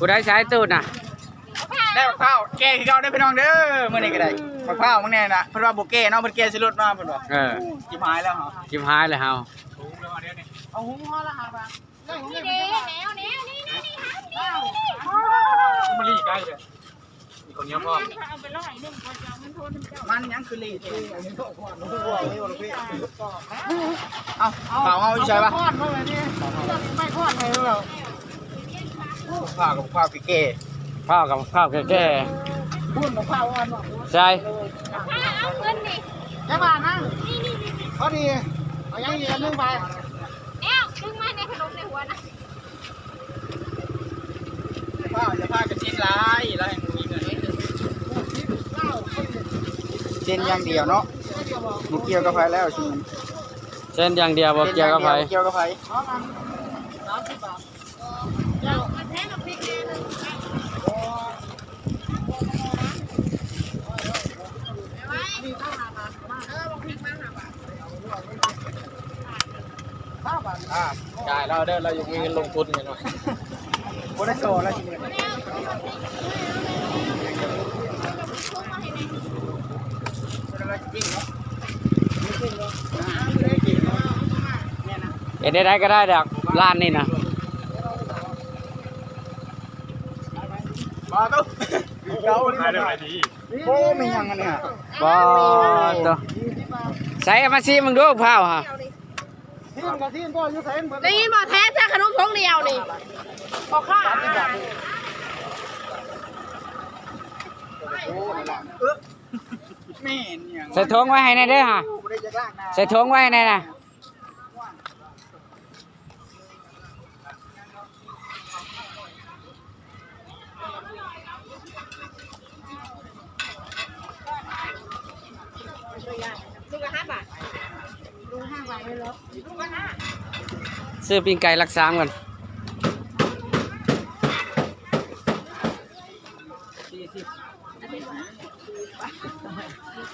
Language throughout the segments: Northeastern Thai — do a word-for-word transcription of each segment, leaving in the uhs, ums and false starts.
ผู้ใดสายตูดน่ะ ได้บักพร้าวแก่คือเก่าได้อพี่น้องเด้อ มื้อนี้ก็ได้ บักพร้าวมื้อนี้น่ะ เพิ่นว่าบ่แก่เนาะ เพิ่นแก่ใส่รถมา เพิ่นว่า เออ จิบหายแล้วเหรอ จิบหายเลยเฮา เอาหุงห่อละห้าบาท นี่เด้ แนวนี้ นี่ นี่ นี่ นี่ นี่ มันรีใกล้เลย มีคนเนี้ยพ่อ เอาไปร้อยหนึ่งก่อน จะเอาเงินโทษมันเจ้า มันยังคือรีดอยู่ เอา เอา เอา เอาอยู่ใส่ปะ ทอดมาเลยนี่ ไม่ทอดให้เรา ข้าวกับข้าวแก่ๆ ข้าวกับข้าวแก่ๆ พูดกับข้าวอ่อนเนาะ ใช่ เอาเงินนี่ จักบาทนะ นี่ นี่ นี่ นี่ พอดี เอายังอีกอันหนึงไป เนี่ย ดึงมาในขนมในหัวนะ ข้าวอย่าพากันชิ้นหลาย แล้วให้หมูมีเงิน เส้นอย่างเดียวเนาะ บ่เกี่ยวกับไผแล้วชิ้น เส้นอย่างเดียว บ่เกี่ยวกับไผ เส้นอย่างเดียว บ่เกี่ยวกับไผ อ่า จ่ายเราเด้อ เรายังมีเงินลงทุนอยู่เนาะ บ่ได้โชว์แล้วทีนี้ เฮ็ดได้ก็ได้ดอก ร้านนี่นะ มาตุ๊ก โอ้ มีหยังอันนี้ฮะ บ่ ตัว ใส่เอามาซิมึงดู ข้าวฮะ ทีมกับทีมก็อยู่ไสเบิด ได้ยินบ่ แท้ แท้ขนมถุงเดียวนี่ พอค่า แม่นหยัง ใส่ถุงไว้ให้แน่เด้อฮะ บ่ได้จักล้านนะ ใส่ถุงไว้ให้แน่นะ ลูกละห้าบาท ลูกห้าบาทเลยเหรอ ลูกละห้า ซื้อปิ้งไก่หลักสามก่อน สี่สิบ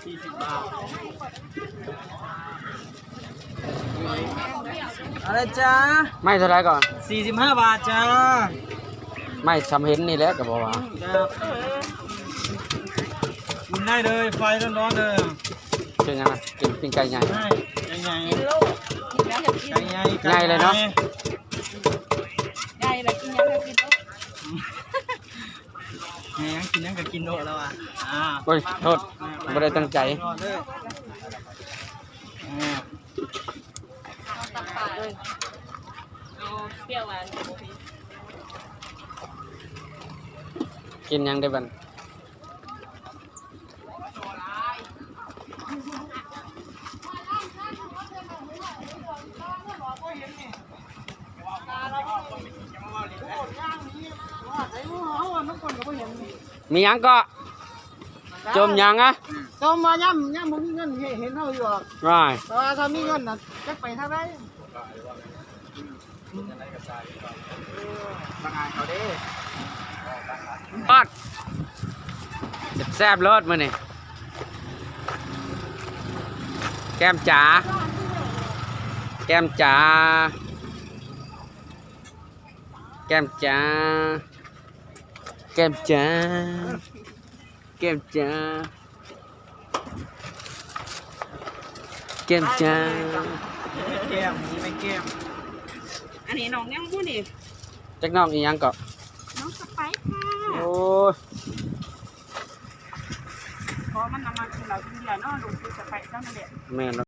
สี่สิบบาท อะไรจ๊ะ ไม่เท่าไหร่ก่อน สี่สิบห้าบาทจ้า ไม่สำเห็นนี่แหละก็บอกว่า ครับ กินได้เลย ไฟร้อนๆเลย เป็นยังไง กินปิ้งไก่ใหญ่ ใช่ ไก่ใหญ่ กินโลด กินแล้วจะกิน ไก่ใหญ่ ใหญ่เลยเนาะ ไก่ใหญ่ ใหญ่เลย กินยังไงกินโลด แหม กินยังก็กินโลดแล้วอ่ะ อ่า โอ้ย โทษ บ่ได้ตั้งใจ อ่า เอาตับปลาเลย เอาเปรี้ยวหวาน กินยังได้บัด มีหยังก็ จมหยังอะ จมมาย่ำ ย่ำบ่มีเงิน เห็น เห็นเฮาอยู่หรอก ว้าย แต่ว่าถ้ามีเงินน่ะ จักไปทางใด เออ มางานเขาเด้ ทอด แซ่บๆ โลดมื้อนี้ แก้มจ๋า แก้มจ๋า แก้มจ๋า แก้มจ๋า แก้มจ๋า แก้มจ๋า แก้ม นี่เป็นแก้ม อันนี้น้องยังบ่นี่ จักน้องอีหยังเกาะ น้องสไปซ์ค่ะ โอ้ย เพราะมันนำมากินเหล้ากินเบียร์เนาะ ลูกคือสไปซ์เท่านั้นแหละ แม่น